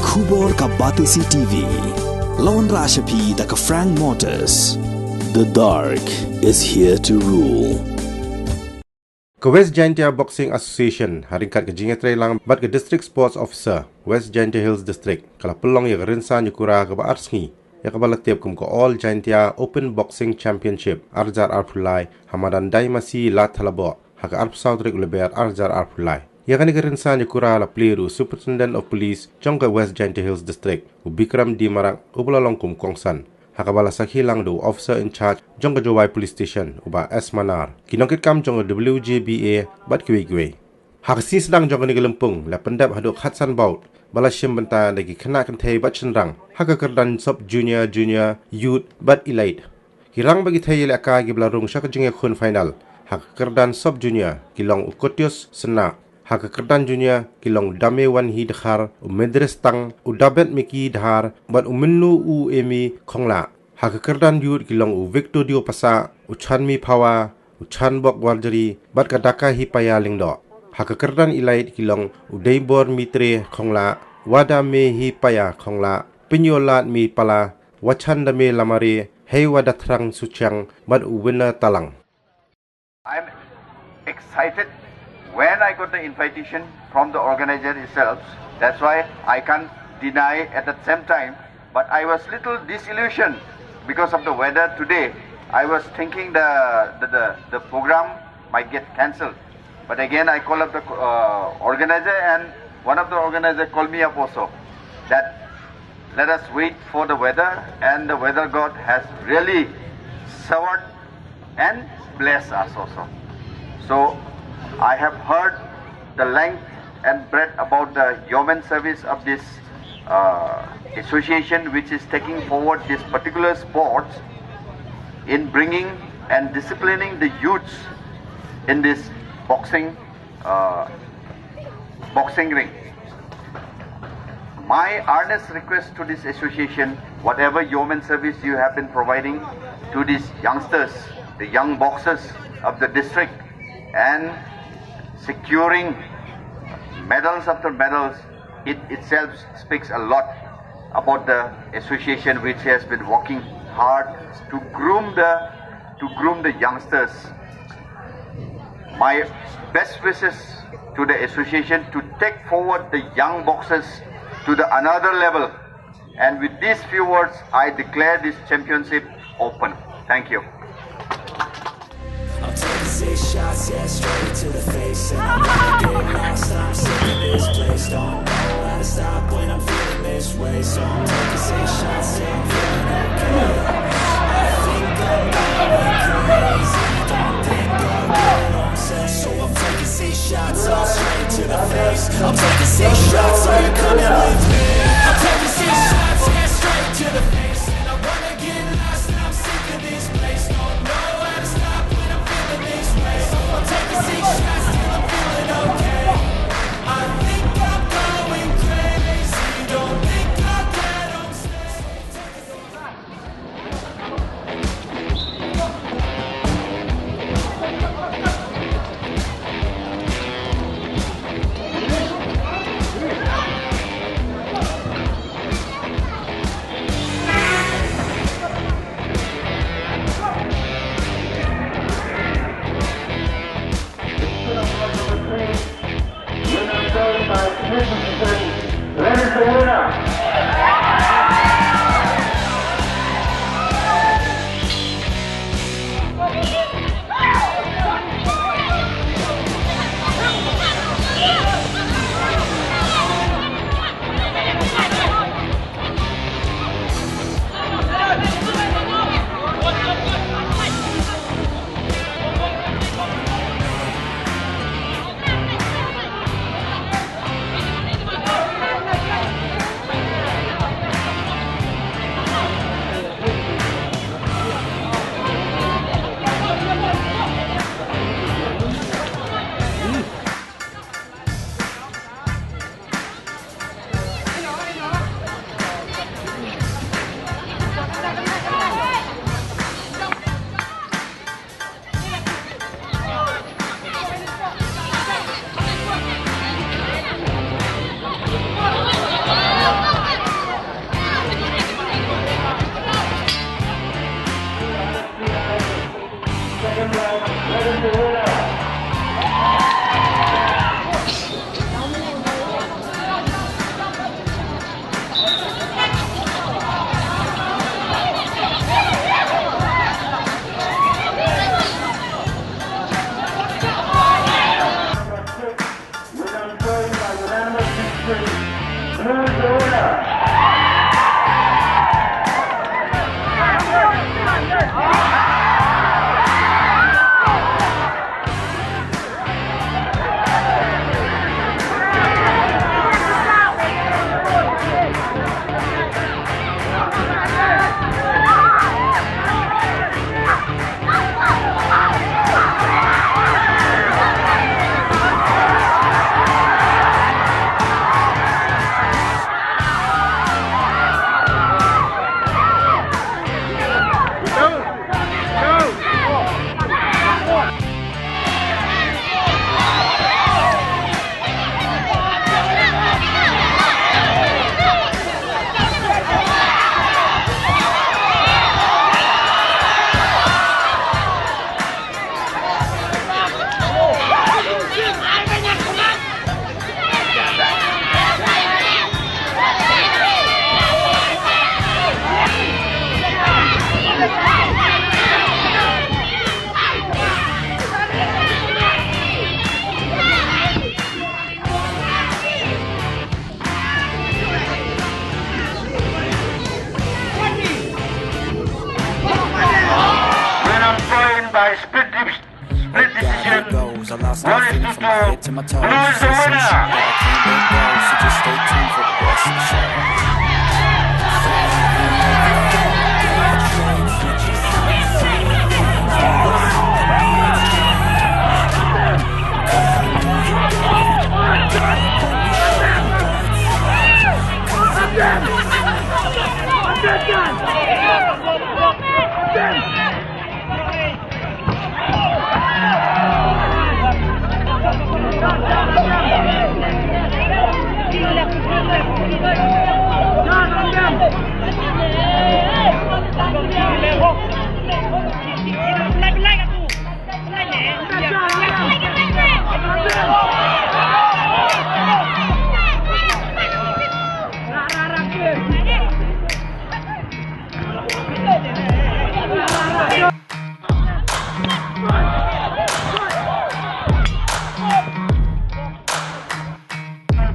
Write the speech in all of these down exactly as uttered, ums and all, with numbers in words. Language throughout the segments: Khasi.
Khubor ka Batesi T V. Lawan Rashapi da ka Frank Motors. The dark is here to rule. Ka West Jaintia Boxing Association, ha ryngkat ka jingïatreilang bad ka District Sports Officer, West Jaintia Hills District, ka la pynlong ïa ka rynsan ïakura kaba ar sngi, ïa kaba la tip kum ka All Jaintia Open Boxing Championship, ar hajar arphew lai, ha madan Daimasi Ladthadlaboh, ha ka arphew saw tarik u Lber ar hajar arphew lai. Ïa kane ka rynsan ïakura la plie da u Superintendent of Police jong ka West Jaintia Hills District, u Bikram D Marak, uba la long kum u kongsan. Ha kaba la sakhi lang da u Officer in Charge jong ka Jowai Police Station, u Bah S Manar, ki nongkitkam jong ka W J B A bad kiwei kiwei. Ha ka sngi sdang jong kane ka lympung, la pyndep haduh khatsan bout ba la shim bynta da ki khynnah kynthei bad shynrang ha ka kyrdan Sub Junior, Junior, Youth bad Elite. Ki rang bad ki thei ïalehkai kiba la rung sha ka jingïakhun final ha ka kyrdan Sub Junior ki long u Kotius Synnah, ha ka kyrdan Junior ki long u Damewanhi Dkhar, u Medris Tang, u Dabet Miki Dhar bad u Mynnu u Emi Khonglah. Ha ka kyrdan Youth ki long u Victodio Passah, u Chanmi Phawa, u Chanbok Warjri bad ka Dakahi Paya Lyngdoh. Ha ka kyrdan Elite ki long u Deibor Mitre Khonglah, Wadamehi Paya Khonglah, Pynïolad Mi Pala, Wachandame Lamare, Heiwadathrang Suchiang bad u Winner Talang. I'm excited when I got the invitation from the organizer itself. That's why I can't deny at the same time. But I was little disillusioned because of the weather today. I was thinking the, the, the, the program might get cancelled. But again, I call up the uh, organizer, and one of the organizer called me up also that let us wait for the weather, and the weather god has really showered and blessed us also. So I have heard the length and breadth about the yeoman service of this uh, association, which is taking forward this particular sport in bringing and disciplining the youths in this boxing uh, boxing ring. My earnest request to this association, whatever yeoman service you have been providing to these youngsters, the young boxers of the district, and securing medals after medals, it itself speaks a lot about the association, which has been working hard to groom the to groom the youngsters. My best wishes to the association to take forward the young boxers to the another level. And with these few words, I declare this championship open. Thank you. I'm taking six shots, yeah, straight to the face. And I'm gonna get lost, I'm sick of this place. Don't know how to stop when I'm feeling this way. So I'm taking six shots, yeah, I'm feeling okay. I think I'm going crazy. Don't think I'll get along, so I'm taking six shots, all straight to the face. I'm taking six shots, are you coming with me? I'm taking six shots, yeah, straight to the face. And I wanna get lost, I'm sick of this place. Don't know how to stop when I'm feeling this way. So I'm taking six shots till I'm feeling okay. I think I'm going crazy. Don't think I'll get on stage. Win on point by split, split decision. One is to two. Blue is the winner.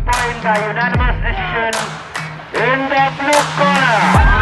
Point by unanimous decision in the blue corner.